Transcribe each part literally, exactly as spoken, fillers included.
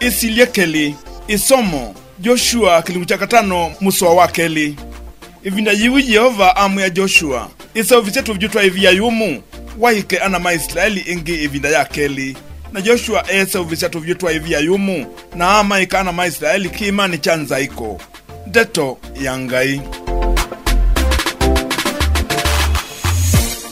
Ĩsilya kelĩ. Ĩsomo, Joshua kĩlungu kya katano mũsoa wa kelĩ. Ĩvinda yĩu Yeova amwĩa Joshua, "Ĩseũvĩsye tũvyũ twa ĩvia yũmũ, waĩke ana ma Isilaeli ĩngĩ ĩvinda ya kelĩ." Na Joshua eeseũvĩsya tũvyũ twa ĩvia yũmũ, na amaĩka ana ma Isilaeli kĩĩmanĩ kya nzaĩko. Ndeto ya Ngai.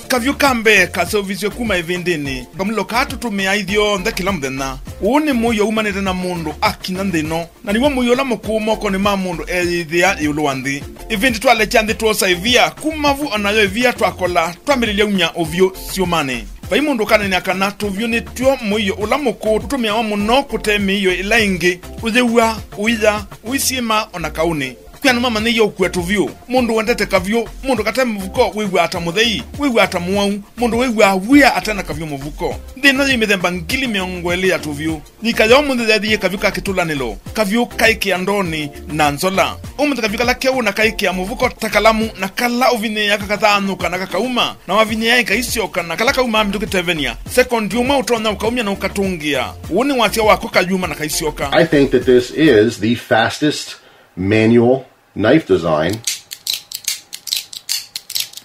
Kavyũ ka mbee kaseũvisye kuma ĩvĩndĩnĩ, kamulilo kaa tũtũmĩaa ithyonthe kĩla mũthenya. Ũũ nĩ mũio umanĩte na mũndũ akinya nthĩ ĩno, na nĩw'o mũio ũla mũkũũ mokonĩ ma mũndũ eyĩthĩa ĩũlũ wa nthĩ. Ĩvĩndĩ twalekya nthĩ twosa ĩvia, kuma vu o nayo ĩvia twakola, twambĩlĩlya umya ũvyũ syũmanĩ. Vai mũndũ ũkaneenea kana tũvyũ nĩtw'o mũio ũla mũkũũ ũtũmĩawa mũno kũte mĩio ĩla ĩngĩ, ũyĩw'a, ũiya, ũisyĩma, o na kaũnĩ. Kwĩ andũ mamanyĩie ũkua tũvyũ. Mũndũ wendete kavyũ, mũndũ kate mũvuko wĩw'aa ta mũthei, wĩw'aa ta mũwau, mũndũ wĩw'aa wia ate na kavyũ mũvuko. Nthĩ ĩno yĩ mĩthemba ngili mĩongo ĩlĩ ya tũvyũ. Yika ya ũmũnthĩ yethĩie kavyũ ka kĩtũlanĩlo, kavyũ kaĩ kĩandoonĩ na nzola. Ũmũnthĩ kavyũ kala keũ na kaĩ kĩa mũvuko ta kalamu, na kala ũvinyĩĩa kakathaanyũka na kakauma, na wavinyĩĩa ĩkaisyoka, na kala kaumaa mĩtũkĩ tevenia, sekondi ũmwe ũtonya ũkaumya na ũkatũngĩa. Ũũ nĩ wasya wako kayuma na kaisyoka. I think that this is the fastest manual knife design.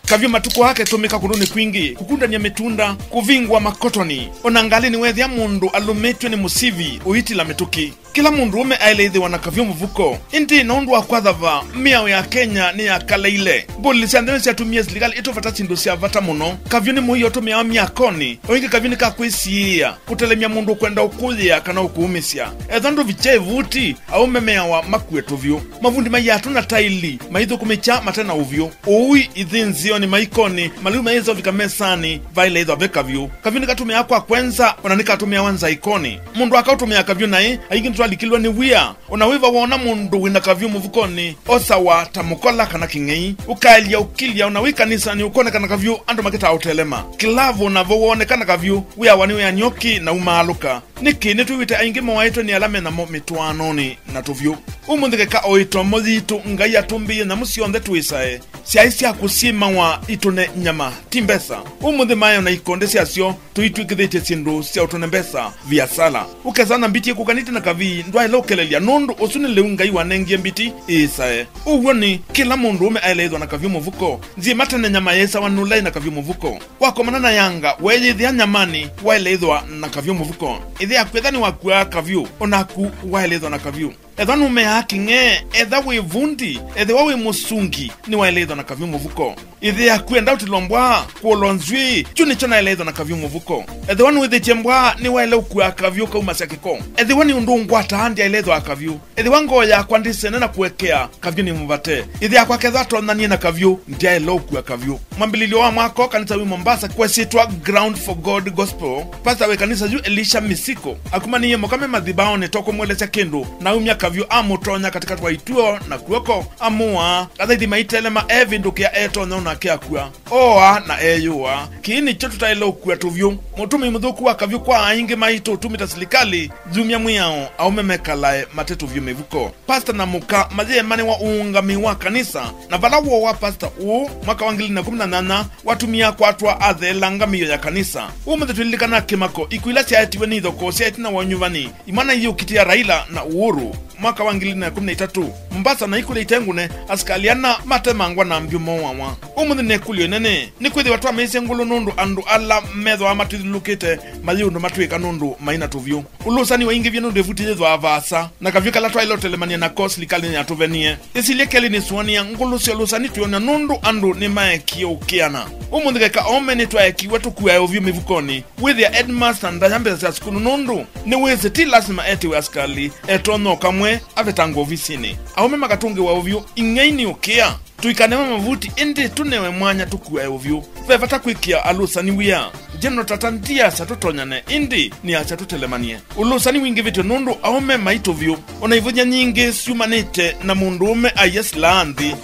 Kavyũ matukũ aa ketũmĩka kũndũnĩ kwingĩ, kũkundany'a mĩtunda, kũvingũa makotoni, o na ngalĩnĩ weethĩa mũndũ alũmĩtw'e nĩ mũsivi ũitila mĩtũkĩ. Kĩla mũndũũme aĩle ĩthĩwa na kavyũ mũvuko. Ĩndĩ na ũndũ wa kwathava, mĩao ya Kenya nĩyakaleile. Mbũlĩlĩ sya nthĩ nĩsyatumie silikalĩ ĩtũvata syĩndũ sya vata mũno. Kavyũ nĩ mũio ũtũmĩawa myakonĩ, o ĩngĩ kavyũ nĩ ka kwĩsiĩĩa, kũtelemya mũndũ ũkwenda ũkũyĩa kana ũkũũmĩsya. Ethwa ndũvikya ĩvuti, aũme meawa makue tũvyũ. Mavundi maiaa tũ na taili, maithũkũmĩkya mate na ũvyũ. Ũui, ithĩnzĩonĩ, maikonĩ, malĩu mayĩsa ũvika mesanĩ, vaĩle ĩthwa ve kavyũ. Kavyũ nĩkatũmĩawa kwa kwenza, o na nĩkatũmĩawa nzaĩkonĩ. Mũndũ akaũtũmĩa kavyũ naĩ, aingĩ nĩtwalikĩlw'a nĩ wia. O na wĩva woona mũndũ wĩ na kavyũ mũvukonĩ, osawa ta mũkola kana kĩng'ei. Ũkaelya ũkilya, o na wĩ kanisanĩ ũkonekana kavyũ andũ makĩtaa ũtelema. Kĩlavu navo woonekana kavyũ, wĩawa nĩ wĩanĩo kĩ na umaalũka. Nĩkĩ nĩtwĩw'ĩte aingĩ moaĩtwe nĩ ala me namo mĩtwaanonĩ na tũvyũ? Ũmũnthĩ keka o ĩtomo yitũ, Ngai atũmbĩie nyamũ syonthe twĩsae. Syaĩ sya kũsyĩmawa itũne nyama, ti mbesa. Ũmũnthĩ maĩ o na ikonde syasyo tũitw'ĩkĩthĩtye syĩndũ sya ũtũne mbesa, viasala. Ũkesa na mbiti ĩkũkanĩte na kavii, ndwaĩle ũkelelya, nũndũ ũsu nĩ lĩu Ngai wanengie mbiti ĩĩsae. Ũw'o nĩ, kĩla mũndũũme aĩle ĩthwa na kavyũ mũvuko. Nzĩma tene nyama yesawa nũlaĩ na kavyũ mũvuko. Wakomana na yanga, weeyĩthĩa nyamanĩ, waĩle ĩthwa na kavyũ mũvuko. Ĩthĩa kwĩtha nĩwakuaa kavyũ, o naku waĩle ĩthwa na kavyũ. Ethwa nũmeaa kĩng'ee, etha wĩ vundi, ethĩwa wĩ mũsungi, nĩwaĩle ĩthwa na kavyũ mũvuko. Ĩthĩa kwenda ũtilwa mbwaa, kũolwa nzw'ĩĩ, kyu nĩkyo naĩle ĩthwa na kavyũ mũvuko. Ethĩwa nũĩthĩtye mbwaa, nĩwaĩle ũkuaa kavyũ kaumasya kĩko. Ethĩwa nĩ ũndũ ũngwataa, ndyaĩle ĩthwaa kavyũ. Ethĩwa ngoo yakwa ndĩsene na kũekea, kavyũ nĩ mũvate. Ĩthe yakwa kethwa atonyanie na kavyũ, ndyaĩle ũkua kavyũ. Mwambĩlĩlyo wa mwako, kanisa wĩ Mombasa kwesĩtwa Ground for God Gospel, pastor wĩ kanisa yu Elisha Misiko akumanĩie mũka me mathibaonĩ to kũmwelesya kĩndũ, na aumya kavyũ amũtonya katĩkatĩ wa ituo na kw'oko, amũaa. Athaithi maitelema, evĩndũkĩa, etonya, o nake akua. Ooa na eyũaa. Kĩĩ nĩkyo tũtaĩle ũkua tũvyũ. Mũtũmĩi mũthũku wa kavyũ kwa aingĩ maitũ ũtumĩte silikalĩ, yumya mwĩao, aũme mekalae mate tũvyũ mĩvuko. Pasta na mũka mayĩemanĩwa ũũngamĩi wa kanisa, na vala woo wa pasta ũũ mwaka wa ngili na kũmi na nyanya watumie akwatwa atheelanga mĩio ya kanisa. Ũmũnthĩ twĩlilikana kĩmako, ikw'ũ ila syaetiwe nĩ ithokoo sya ĩtina wa ũnyuvani, imwana iyĩũkitĩa Raila na Uhuru mwaka wa ngili na kũmi na itatũ. Mombasa na ikũlya itengũne, asikalĩ ana matemangwa na mbyũ mooawa. Ũmũnthĩ nĩ ĩkũlyo ĩnene, nĩkwĩthĩwa twamĩĩsye ngũlũ nũndũ andũ ala methĩawa matwĩthyũlũlũkĩte mayĩ ũndũ matwĩka nũndũ maĩ na tũvyũ. Ũlũsani waingĩvie nũndũ ĩvuti yĩthwaa vaasa, na kavyũ kala twaĩle ũtelemany'a nako silikalĩ nĩyatũvenie. Ĩsilye kelĩ nĩsũanĩa ngũlũ sya ũlũsani twĩona nũndũ andũ nĩmaekie ũkĩana. Ũmũnthĩ keka aũme nĩtwaekiwe tũkuae ũvyũ mĩvukonĩ. Wĩthĩa headmaster ndaya mbesa sya sukulu nũndũ nĩwĩsĩ ti lasima etĩwe asikalĩ, etonya o kamwe avetangwe ovisinĩ. Aũme makatũngĩwa ũvyũ, ing'ei nĩ ũkĩa. Tũikanewe mavuti, ĩndĩ tũnewe mwanya tũkuae ũvyũ. Ve vata kwĩkĩa alũsani wia. General Tata ndiasya tũtonyane, ĩndĩ nĩasya tũtelemanie. Ũlũsani wingĩvĩtw'e nũndũ aũme maitũ vyũ. O na ivunya nyingĩ syumanĩte na mũndũũme aia silaa nthĩ.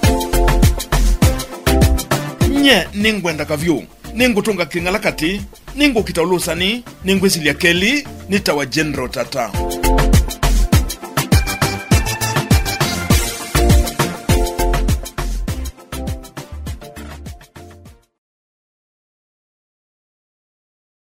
Nye nĩngwenda kavyũ. Nĩngũtũnga kĩng'ala katĩ. Nĩngũkita ũlũsani. Nĩngwĩsilya kelĩ. Nĩtawa General Tata.